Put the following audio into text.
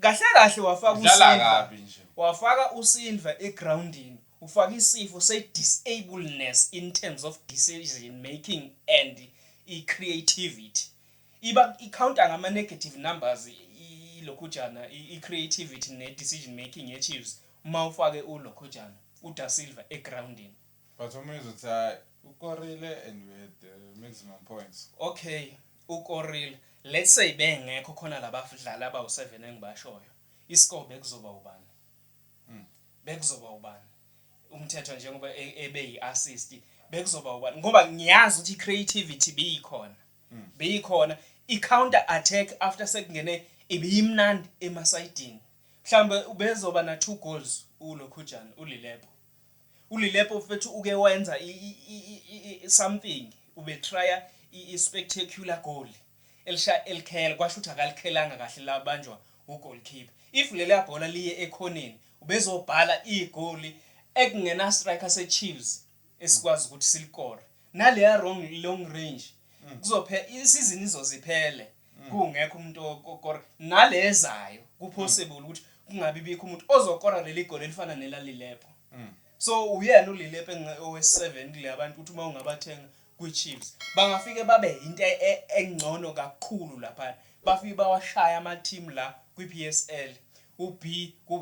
Kahle kahle wafaka Udlala uSilva. Kabi nje. Wafaka uSilva egroundini, ufaka isifo se-disableness in terms of decision making and i-creativity. Iba i-counter ngama-negative numbers ilokhujana i-creativity ne-decision making ye-Chiefs uma ufake ulokhujana uDa Silva egroundini. But uma uzothi hayi, ukorile and we had the maximum points. Okay, ukorile. Let's say bengekho khona labadlali abawu-7 engibashoyo, iscore bekuzoba ubani? Bekuzoba ubani uMthethwa njengoba ebe yi-assist? Bekuzoba ubani? Ngoba ngiyazi ukuthi i-creativity beyikhona, beyikhona i-counter attack after sekungene ibiyimnandi emasayidini. Mhlawumbe ubezoba na two goals ulokhujana uLilepo. ULilepo mfethu uke wenza something, ubetrya i-spectacular goal elisha elikhela, kwasho ukuthi akalikhelanga kahle, labanjwa ugoalkeeper. If leliya bhola liye ekhoneni, ubezobhala igoli ekungena striker se-Chiefs esikwazi ukuthi silikore naleya wrong long range. Kuzophela isizini, izoziphele kungekho umuntu okora nalezayo. Kupossible ukuthi kungabi bikho umuntu ozokora leli goli elifana nelaLilepo. So uyena uLilepo owe-7 kule abantu ukuthi uma ungabathenga kwi-Chiefs bangafike babe into engcono kakhulu lapha, bafike bawashaya ama-team la kwi-PSL u-B kube.